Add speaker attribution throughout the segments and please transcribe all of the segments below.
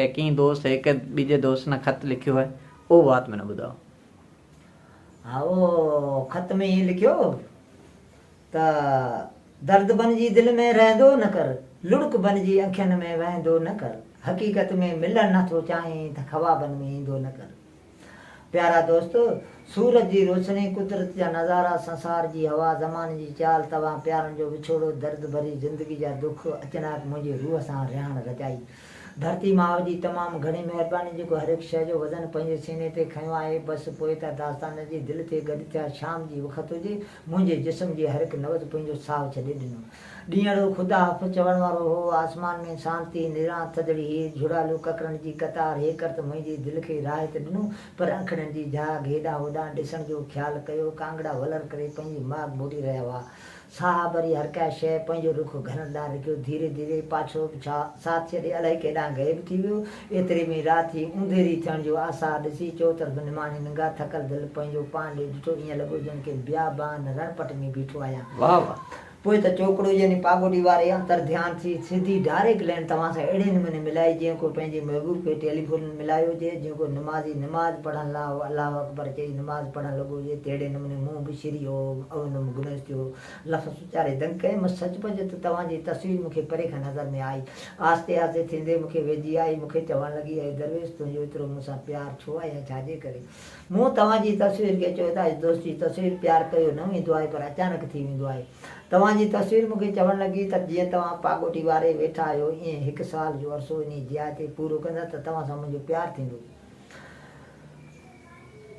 Speaker 1: ڪنهن دوست هڪ ٻجي دوست نه خط لکيو آهي اهو وات ۾ نه ٻڌاء.
Speaker 2: ها اهو خط ۾ ائين لکيو ته درد بنجي دل ۾ رهندو نه ڪر، لڙڪ بنجي اکين ۾ وهندو نه ڪر، حقيقت ۾ ملڻ نه ٿو چاهين ته خوابن ۾ ايندو نه ڪر. پيارا دوست! سورج جي روشني، قدرت جا نظارا، سنسار جي هوا، زماني جي چال، توهان پيارن جو وڇوڙو، درد ڀري زندگي جا دک، اچناڪ منهنجي روح سان رهاڻ رچائي. ڌرتي ماء جي تمام گهڻي مهرباني جيڪو هر هڪ شيء جو وزن پنهنجي سيني تي کنيو آهي. بس پوء ته داستان جي دل تي گڏ ٿيا. شام جي وقت هجي، منهنجي جسم جي هر هڪ نبض پنهنجو ساهه ڇڏي ڏنو. ڏينهڙو خدا حافظ چوڻ وارو هو. آسمان ۾ سانتي، نيران، ٿڌڙي هير، جهڙالو ڪڪرن جي قطار هيڪر ته منهنجي دل کي راحت ڏنو، پر اکڙين جي جهاڳ هيڏانهن هوڏانهن ڏسڻ جو خيال ڪيو. ڪانگڙا ولر ڪري پنهنجي ماڳ موٽي رهيا هئا. ساهه ڀري هر ڪا شيء پنهنجو رخ گهرن ڏانهن رکيو. ڌيري ڌيري پاڇو به ساٿ ڇڏي الائي ڪيڏانهن غيب ٿي ويو. ايتري ۾ رات جي اونڌيري ٿيڻ جو آثار ڏسي چؤطرف نماڻي نگاهه ٿڪل دل پنهنجو پاڻ ڏي ڏٺو. ائين لڳو ڄڻ ڪنهن بيابان رڻ پٽ ۾ بيٺو آهيان.
Speaker 1: واهه واهه.
Speaker 2: پوء ته چوڪڙو يعني پاڳوٽي واري انتر ڌيان ٿي سڌي ڊائريڪٽ لائين توهان سان اهڙي نموني ملائي جيئن ڪو پنهنجي محبوب کي ٽيليفون ملايو هجي، جيئن ڪو نمازي نماز پڙهڻ لاء الله اڪبر چئي نماز پڙهڻ لڳو هجي تهڙي نموني مون به شري اوم اونم گنيش جو لفظ اچاري دنگ ڪيم. سچ پچ ته توهان جي تصوير مون کي پري کان نظر ۾ آئي. آهستي آهستي ٿيندي مون کي ويجهي آئي. مون کي چوڻ لڳي، اي درويش! تنهنجو ايترو مون سان پيار ڇو آهي ۽ ڇا جي ڪري؟ مون توهان جي تصوير کي چيو ته اڄ دوست جي تصوير پيار ڪيو نه ويندو آهي پر اچانڪ ٿي ويندو آهي. توهان جي تصوير مون کي چوڻ لڳي ته جيئن توهان پاڳوٽي واري ويٺا آهيو ائين هڪ سال جو عرصو انهي جاء تي پورو ڪندا ته توهان سان منهنجو پيار ٿيندو.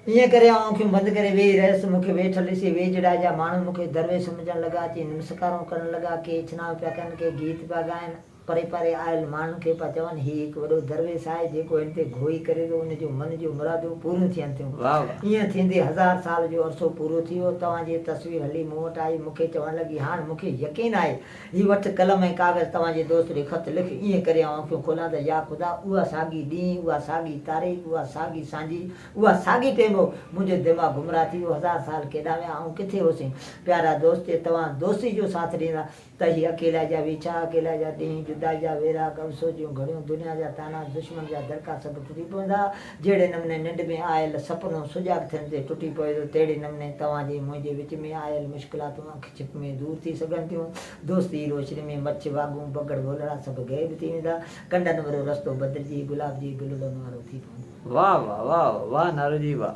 Speaker 2: ائين ڪري آئون اکيون بند ڪري ويهي رهيس. مون کي ويٺل ڏسي ويجهڙائي جا ماڻهو مون کي درويش سمجهڻ لڳا، اچي نمسڪارون ڪرڻ لڳا، ڪي اڇناء پيا ڪن، ڪي گيت پيا ڳائن. پري پري آيل ماڻهن کي پيا چون، هي هڪ وڏو درويش آهي، جيڪو هن تي گهوئي ڪري ٿو، ان جون من جون مرادون پوريون ٿين ٿيون. ائين ٿيندي هزار سال جو عرصو پورو ٿي ويو. توهان جي تصوير هلي مون وٽ آئي. مون کي چوڻ لڳي، هاڻ مون کي يقين آهي. هي وٺ قلم ۽ ڪاغذ، توهان جي دوست ڏي خط لک. ائين ڪري آئون اکيون کولان ته يا خدا! اها ساڳي ڏينهن، اها ساڳي تاريخ، اها ساڳي سانجهي، اها ساڳي ٽيم هو. منهنجو دماغ گمراهه ٿي ويو. هزار سال ڪيڏانهن ويا؟ آئون ڪٿي هوسين؟ پيارا دوست، جي توهان دوستي جو ساٿ ڏيندا ته هي اڪيلائي جا ويڇا، اڪيلائي جا ڏينهن، جدائي جا ويراڳ، افسوس جون گهڙيون، دنيا جا طعنا، دشمن جا دڙڪا سڀ ٽٽي پوندا. جهڙي نموني ننڊ ۾ آيل سپنو سجاڳ ٿيڻ تي ٽٽي پوي ٿو، تهڙي نموني توهان جي منهنجي وچ ۾ آيل مشڪلاتون اک ڇپ ۾ دور ٿي سگهن ٿيون. دوستي جي روشني ۾ مڇ، واڳون، بگهڙ، ڀولڙا سڀ غيب ٿي ويندا. ڪنڊن وارو رستو بدلجي گلاب جي گلڙن وارو ٿي پوندو.
Speaker 1: واه واه واه واه نارو جي واه.